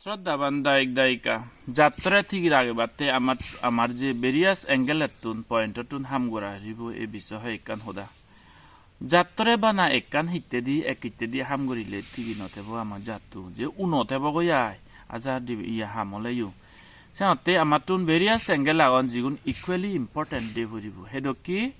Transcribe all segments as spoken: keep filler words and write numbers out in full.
Daban dayok dayika, jattore tigi ragebatte amar, amar je various angle-ottun, point-ottun ham gora poribo, ei bisoye hoi ekkan hoda. Jattore bana ekkan hittedi, ek hittedi ham gorile tigi no tebo ama jatto. Je uno tebo goi ai, ajar dibe iye ham oleyo. Senotte amattun various angle agon, jigun equally important de poribo. Hedokki,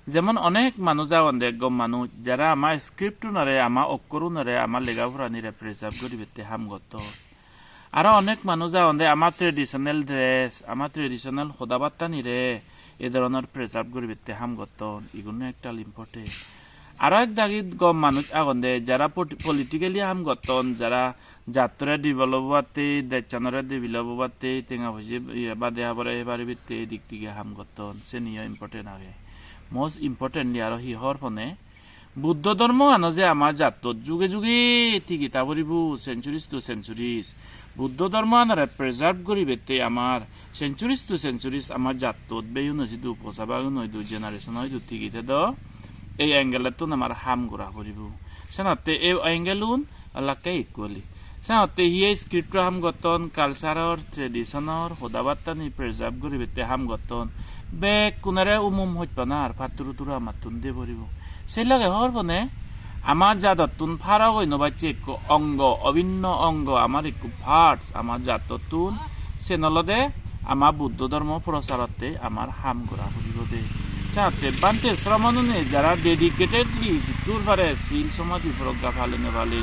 jemon onek manuj agon de, gom manuj, jara ama script-unore, ama okkorunore, ama lega poranire preserve goribette ham gotton. Aro onek manuj agon de ama traditional dress, ama traditional hoda battanire ei dhoronor preserve guribette ham gotton, igun ektal important. Aro ek dagi gom manuj agon de jara poti-, politically ham gotton, jara jattore develop obatte, dejchanore develop obatte, tenga poije iye bade habore hei paribatte dik dige ham gotton, seniyo important age. Most importantly aro hi hor pone, Buddho dhormogan je ama jattot juge juge tigi ta poribo, centuries to centuries. Buddho dhormoganore preserve guribette amar centuries to centuries ama jattot beyun oi sidu, posabagun oi idu, generation oi idu tigi tedo. Ei angle-ottun amar ham gora poribo. Senotte ei angle-un alakke equally. Senotte hiye script-o ham gotton, culture-or, tradition-or, hoda battani preserve guribette ham gotton. Bekkunore umum hojpana ar patturu turu amattun de poribo. Se loge hor pone ama jadottun parok oi no bacche ekko ongo, obinno ongo, amar ekko parts ama jadottun. Sen olode ama Buddho dhormo procharotte amar ham gora puribo de. Senotte bhante sromonune jara dedicatedly jiddur pare sil somadhi progga palene pale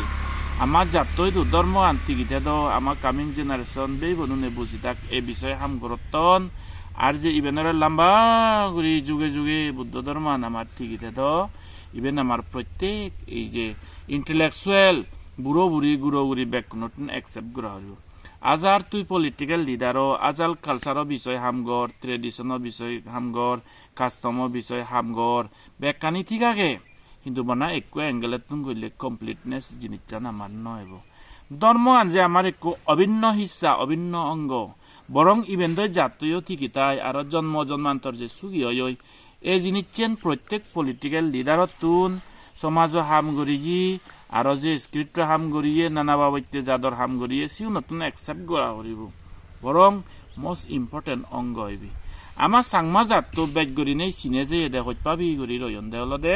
ama jatto idu dhormogan tigi tedo, ama coming generation bhei bonune buji dak ei bisoye ham gorotton. Ar je ibenore lamba guri juge juge Buddho dhormogan amar tigi tedo, iben amar prottek ei je intellectual buro buri guro guri bekkunottun accept gora poribo. Ajar tui political leader o, ajar culture o bisoy ham gor, tradition o bisoy ham gor, custom o bisoy ham gor, bekkani thik age. Hintu bana ekko angle-ottun goille completeness jinissan amar no ebo. Dhormogan je amar ekko obinno hissa, obinno ongo, borong iben doi jattoyo tigi tai, aro jonmo jonmantor je sugi oi oi, ei jinissen prottek political leader-ottun, somajo ham guriye, aro je script-o ham guriye, nana babotte jador ham guriye, siunottun accept gora poribo. Borong most important ongo ibe. Ama Changma jatto bej gurinei sine jeyede hoj pabi guri royon de olode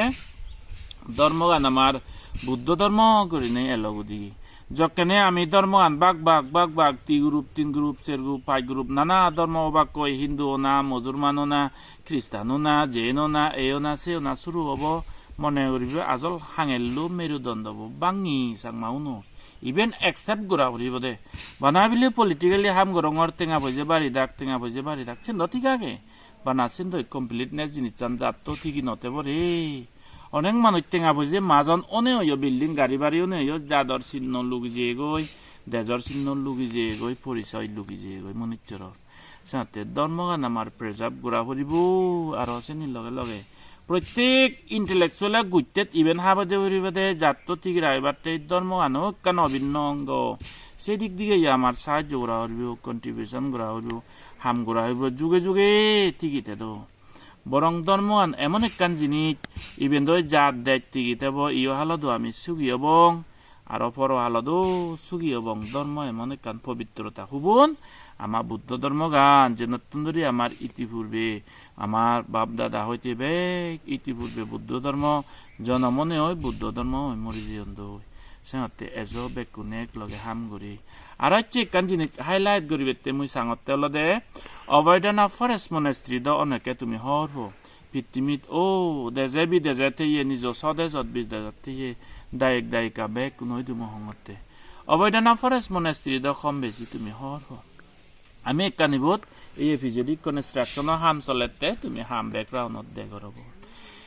dhormogan amar Buddho dhormo gurinei elo gudi. Jokkene ami dhormogan bak bak, bak bak, di group, tin group, ser group, pach group, nana dhormo obakkoi, Hindu ona, Musulman ona, Christian ona, Jain ona, ei ona, sei ona suru obo, mone guribo ajol hangello merudondo bo bangi Changma uno. Iben accept gora puribo de. Bana bile politically ham gorongor, tenga poije bari dak, tenga poije bari dak, sen do thik age. Bana sen do completeness jinissan jatto tigi no tebo re. Onek manuj tenga poije majon one oyo, building gari bari one oyo, jador sinno lugi jeyegoi, dejor sinno lugi jeyegoi, porisoy lugi jeyegoi manuchchoror. Senotte dhormogan amar preserve gora puribo, aro seni loge loge prottek intellectual-e gujjet iben habede puribede jatto tigi ragebatte dhormogano ekkan obinno ongo. Se dik dige ye amar sahajjo gora puribo, contribution gora puribo, ham gora puribo, juge juge tigi tedo. Borong dhormogan emon ekkan jinis, iben doi jat dej tigi tebo, iyo halodo ami sugi obong, aro poro halodo sugi obong. Dhormo emon ekkan pobitrota. Hubun ama Buddho dhormogan, jenottun duri amar itipurbe, amar bap dada hoite bek itipurbe Buddho dhormo jonom onei oi, Buddho dhormo oi mori jeyon doi. Senotte ejo bekkune ek loge ham guri. Aro ecche ekkan jinis highlight guribette mui sangotte olode Oboidana Forest Monastery do onekke tumi hobor po. Pittimit o deje bideje theye, nijo sodejot bidejot theye dayok dayika bekkun oi dumo hongotte. Oboidana Forest Monastery do kom besi tumi hobor po. Ami ekkan ibot ei pijedi construction-o ham solette, tumi ham background-ot degor obo.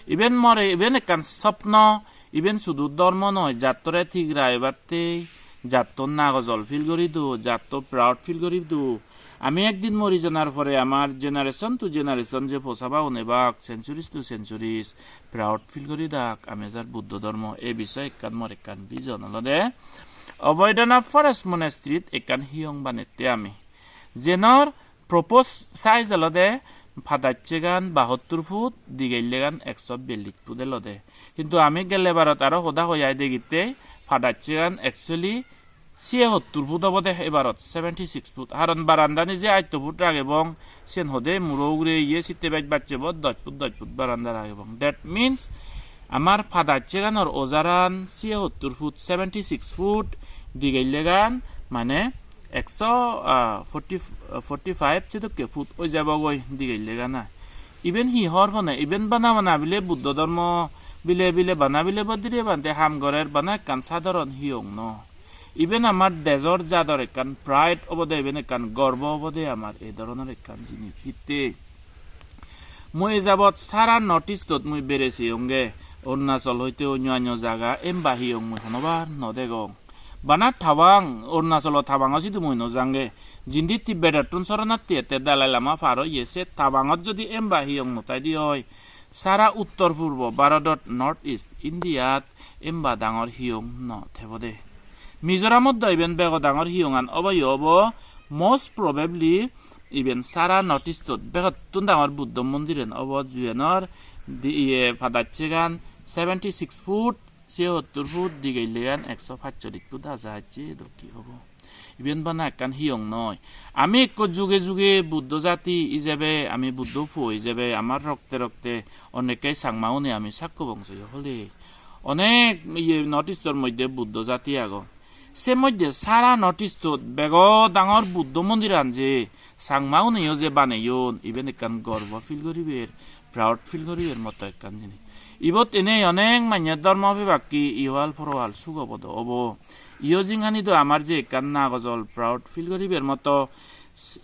Iben more, iben ekkan sopno, iben sudu dhormo noi, jattore thik ragebatte, jatto nagojol feel guri do, jatto proud feel guri do. Ami ekdin mori janar pore amar generation to generation je posabagun ebak, centuries to centuries, proud feel guri dak, ami jar Buddho dhormo. Ei bisoye ekkan mor ekkan vision olode, Oboidana Forest Monastery-t ekkan hiyong banette ami. Jenor propose size olode padacchegan bahottur foot, digillegan ekso biyallis foot olode. Hintu ami gelle barot aro hoda hoi ai degitte padacchegan actually Siye hottur foot obode ebarot, seventy six foot. Haron barandani je atto foot ragebong, siyen hode muro ugure iye sitte bej bacchebo doj foot, doj foot baranda ragebong. That means amar padaccheganor ojaran siye hottur foot, seventy six foot, digillegan mane ekso, ah, forty, forty five sedokke foot oi jabogoi digillegan ai. Iben hi hor pone? Iben bana bana bile Buddho dhormo bile bile bana bile bodire bante ham gorer, bana ekkan sadharon hiyong no. Iben amar dejor jador ekkan pride obode, iben ekkan gorbo obode amar ei dhoronor ekkan jinis. Hitte? Mui e jabot sara North East-ot mui bere seyonge, Arunachal hoite onyo onyo jaga emba hiyong mui honobar no degong. Bana Tawang, Arunachalo Tawango sidu mui no jange. Jindi Tibet-ottun soronatti ette Dalai Lama par oye, se Tawangot jodi emba hiyong no taide oi, sara uttor purbo Bharodot, North East Indiat emba dangor hiyong no thebode. Mizoramot do iben bego dangor hiyongan obo yo obo, most probably iben sara North East-ot begottun dangor Buddho mondiren obo, juenor di-, iye padacchegan seventy six foot, siye hottur foot, digillegan ekso pacchorish foot aja acche, dokke obo. Iben bana ekkan hiyong noi. Ami ekko juge juge Buddho jati ijebe, ami Buddho puo ijebe, amar rokte rokte onekke Changmaune ami Sakko bongsoyo hole. Onek iye North East-or moddhe Buddho jati agon. Se moddhe sara North East-ot bego dangor Buddho mondiran je Changmauneyo je baneyon, iben ekkan gorbo feel goriber, proud feel goriber moto ekkan jinis. Ibot enei onek manye dhormo pebakki, ihoal porohal suk obo do obo. Iyo jinghani do amar je ekkan nagojol proud feel goriber moto.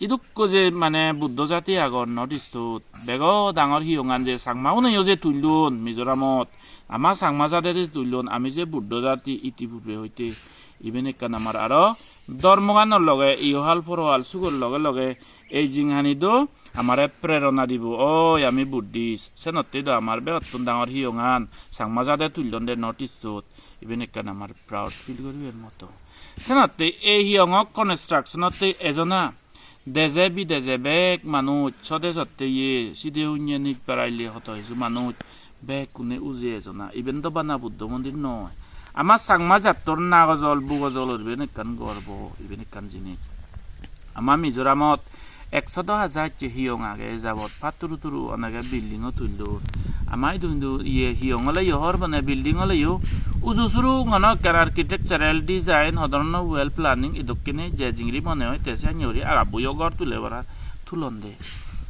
Idukko je mane Buddho jati agon North East-ot, bego dangor hiyongan je Changmauneyo je tullon Mizoramot, ama Changma jadede tullon, ami je Buddho jati itipurbe hoite, iben ekkan amar aro dhormoganor loge, ihoal porohal sugor loge loge ei jinghani do amare prerona dibo, oi ami Buddhist, senotte do amar begottun dangor hiyongan Changma jade tullon de North East-ot, iben ekkan amar proud feel goribar moto. Senotte ei hiyongo construction-otte ejona deje bideje bek manuj, sodejotte ye, side hunye nij baraille hoto hiju manuj bekkune uje ejona. Iben do bana Buddho mondir noi. Ama Changma jattor nagojol bugojolor iben ekkan gorbo, iben ekkan jinis. Ama Mizoramot ekso do hajar hiyong age, jabot patturu turu onege building-o tullon. Ama idu hindu iye hiyong oleyo hor bone building oleyo uju suru hono ekkan architectural design, hodorono well planning, idokkene je jingiri mone oi te siyani guri agabbuyo ghor tule para tulonde.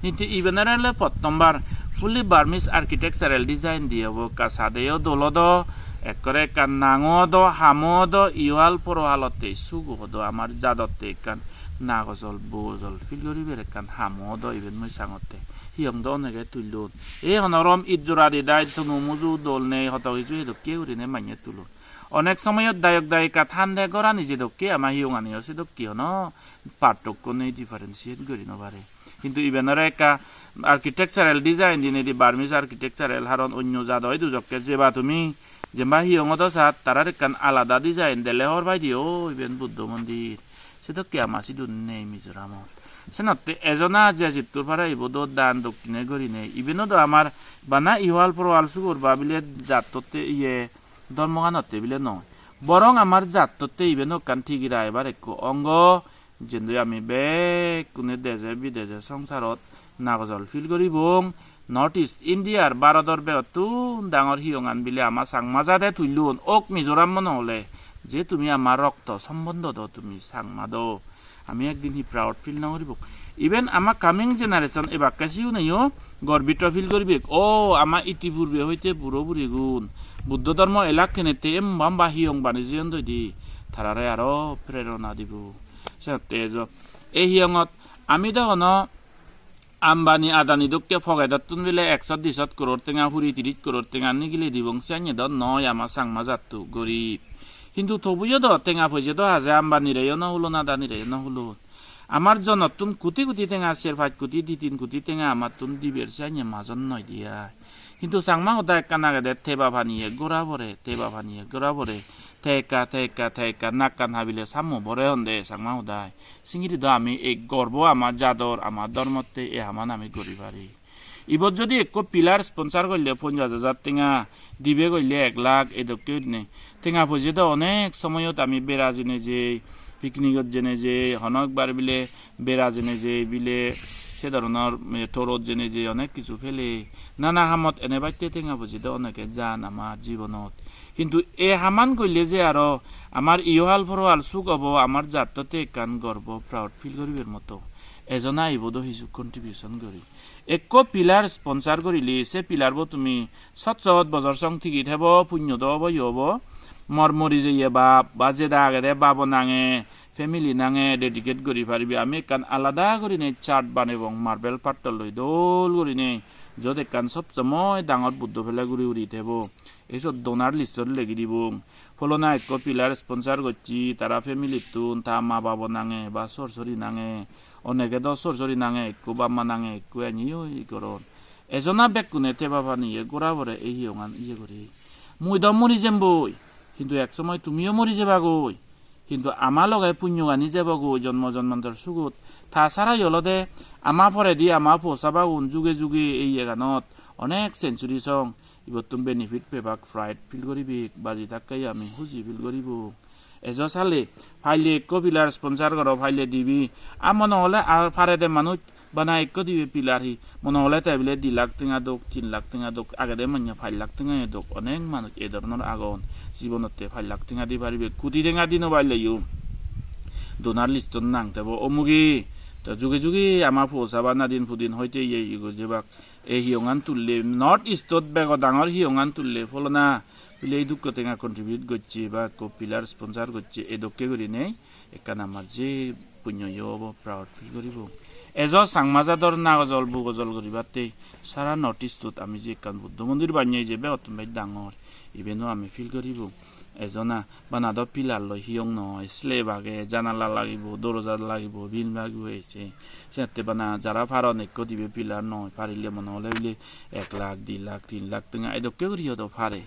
Hintu iben ore ole pottombar fully Burmese architectural design diye obo, ekka sadeyo dol odo, ekkore ekka nango odo, hamo odo, iwal poro halotte sugo odo, amar jadotte ekkan nagojol bogojol feel guribar ekkan hamo odo iben mui sangotte. Hiyong do onege tullon. E honorom it jora di dai, tono muju dol nei, hoto hiju hedokke gurine manye tulon. Onek somoyot dayok dayika thande gorani jedokke ama hiyonganiyo sedokke, hono parthokko nei, differentiate guri no pare. Hintu iben ore ekka architectural design dinedi, Burmese architectural, haron onyo jado idu jokke jeba tumi, jemba hiyongodo sat, tarar ekkan alada design dele hobor paide, o iben Buddho mondir. Sedokke ama sidu nei Mizoramot. Senotte ejona je jittur pare ibodo dan dokkine gurinei. Ibeno do amar bana iwal porowal sugor babile jattotte iye dhormoganotte bile noi. Borong amar jattotte ibeno ekkan tigire ebar ekko ongo, jendoi ami bekkune deje bideje songsarot nagojol feel goribong. North East India ar Bharodor begottun dangor hiyongan bile ama Changma jade tullon, ok Mizoram mone hole, je tumi ama rokto sombondo do, tumi Changma do. Ami ekdin hi proud feel no guribong? Even ama coming generation ebakke siguneyo gorbito feel guribek. O, ama itipurbe hoite buro burigun Buddho dhormo elak kenette emba emba hiyong bani jeyon doide, tarare aro prerona dibo. Senotte ejo, ei hiyongot ami do hono Ambani Adani dokke pokedottun bile ekso disot koror tenga, huri tiris koror tenga nigile dibong, siyanye do noi ama Changma jatto gorib. Hintu tobuyo do tenga poije do haje, Ambanireyo no hulon, Adanireyo no hulon. Amar jonottun kuti kuti tenga, ser pach kuti, di tin kuti tenga amattun diber, siyanye majon noi de ai. Hintu Changma hoda ekkan agede, teba paniye gora bore, teba paniye gora bore, te ekka, te ekka, te ekka, nakkan habile sammo bore honde Changma hodai. Singiri do ami ei gorbo ama jador, ama dhormotte ei haman ami guri pari. Ibot jodi ekko pillar sponsor golle ponjaj hajar tenga, dibe golle ek lakh, edokke gurinei. Tenga poije do onek somoyot ami bera jeinei jei, picnicot jeinei jei, hono ekbar bile bera jeinei jei bile se dhoronor, eh, tourot jeinei jei onek kisu pele. Nana hamot ene batte tenga poije do oneke jan ama jibonot. Hintu e haman golle je aro amar iyohal porohal suk obo, amar jattotte ekkan gorbo, proud feel goribar moto. Ejona ibo do hissu contribution gori. Ekko pillar sponsor gorile, se pillar bo tumi sot sot bojor song tigi thebo, punyo do obo, yo obo. Mor mori jeye bap, ba jeda agede babo nange, family nange dedicate guri paribe. Ami ekkan alada gurinei chart banebong, marble pattor loi dol gurinei, jot ekkan sob somoi dangor Buddho pele guri guri thebo. Ei sot donor list-ot legi dibong. Pholona ekko pillar sponsor gocche, tara family-ttun, ta ma babo nange ba sor sori nange, onege do sor sori nange, ekko bap ma nange, ekko eni oi goron. Ejona bekkune teba paniye gora pore ei hiyongan iye guri. Mui do mori jemboi, hintu ek somoi tumiyo mori jebagoi. Hintu ama loge punyogani jebogoi jonmo jonmantor sugot. Ta sarai olode ama poredi ama po sabagun juge juge ei iyeganot onek century song. Ibottun benefit pebak, pride feel guribak, baji thakke ami huji feel guribong. Ejo sale, paile ekko pillar sponsor goro, paile dibe. Ar mone hole ar parede manuj bana ekko dibe pillar hi. Mone hole te bile di lakh tenga dok, tin lakh tenga dok, agede manye pach lakh tenga dok. Onek manuj e dhoronor agon. Jibonotte pach lakh tenga di paribe, koti tenga di no parileyo. Donor list-ot nang tebo omugi. To juge juge ama po saba nadin pudin hoite iye iye guri jebak. Ei hiyongan tulle, North East-ot bego dangor hiyongan tulle, pholona bile idukko tenga contribute gocche ba ekko pillar sponsor gocche, edokke gurinei ekkan amar je punyo yo obo, proud feel guribo. Ejo Changma jador nagojol bugojol guribatte sara North East-ot ami je ekkan Buddho mondir banney je begottun bej dangor, ibeno ami feel guribo. Ejona bana do pillar loi hiyong noi, slab age, janala lagibo, doroja lagibo, beam lagibo ese. Sette bana jara paron ekko dibe pillar noi, parile mone hole bile ek lakh, di lakh, tin lakh tenga edokke guri odo pare.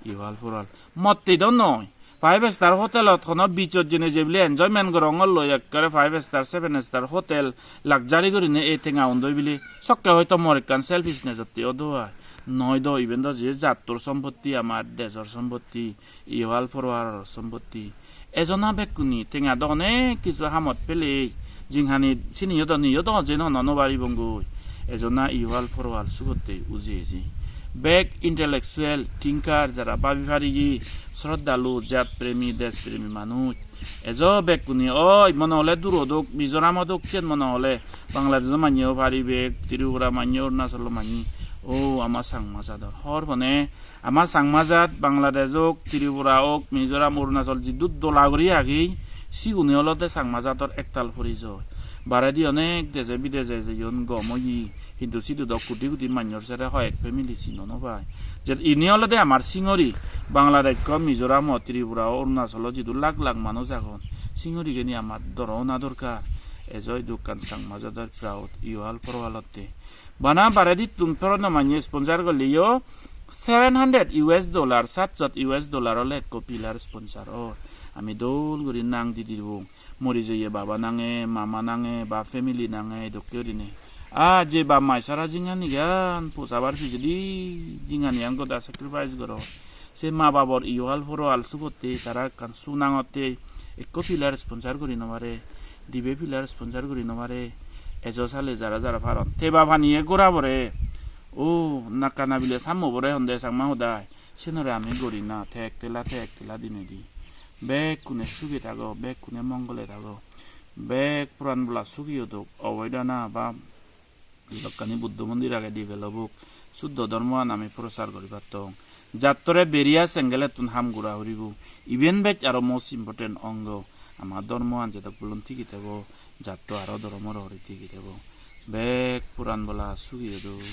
Iyohal porohal. Motte do noi. Five star hotelot hono beach-ot jeinei je bile enjoyment gorongor loi ekkere five star, seven star hotel luxury gurinei ei tenga undoi bile. Sokke hoito mor ekkan selfishness otte odo ai. Noi do, iben do je jattor sompotti, amar dejor sompotti. Iyohal porohal sompotti. Ejona bekkune tenga do onek kisu hamot pele, jinghani siniyo do niyo do jen hono no paribongoi. Ejona iyohal porohal sugotte ujei eji. Bek intellectual thinker jara babi pariye, sroddhalu, jat premi, desh premi manuj. Ejo bekkune, oi, mone hole durot ok, Mizoramot ok, siyen mone hole Bangladesh-o mannye-o paribak, Tripura mannye, Arunachalo mannye. O, ama Changma jador. Hor pone, ama Changma jat Bangladesh ok, Tripura ok, Mizoram, Arunachal jiddur dola guri agi, sigune olode Changma jador ektal porijoy. Baredi onek deje bideje jeyon gom oye, hintu sidu do koti koti mannyor sere hoyek family sino no pai. Je ini olode amar singori, Bangladesh ko, Mizoram o, Tripura o, Arunachal o jidu lakh lakh manuj agon. Singori geni amar doro ona dorkar. Ejo idu ekkan Changma jador proud, iyohal porohalotte. Bana baredittun porono mannye sponsor golleyo seven hundred U S dollar, saat sot U S dollar ole ekko pillar sponsor or. Ami dol guri nang di dibong. Mori jeye baba nange, mama nange, ba family nange, edokke gurinei. Ah, je bap mai sara jinghanigan, posabar pijedi jinghanigan goda sacrifice goron. Se ma babor iyohal porohal sugotte tara ekkan su nangotte ekko pillar sponsor guri no pare, dibe pillar sponsor guri no pare, ejo sale jara jara paron. Teba paniye gora pore, o, nakka nabile sammo bore honde Changma hodai. Senore ami gori na, tek tela, tek tela dinedi. Bekkune suge thago, bekkune mongole thago. Bek poran bola sugi odok, oboidana ba dokkani Buddho mondir age develop ok. Suddho dhormoan ami prochar gori pattong. Jattore beriya sengelettun ham gora huribo. Iben bej aro most important ongo. Ama dhormoan jedok bolon tigi thebo, jatto aro dhormo aro hori tigi thebo. Bek poran bola sugi odok.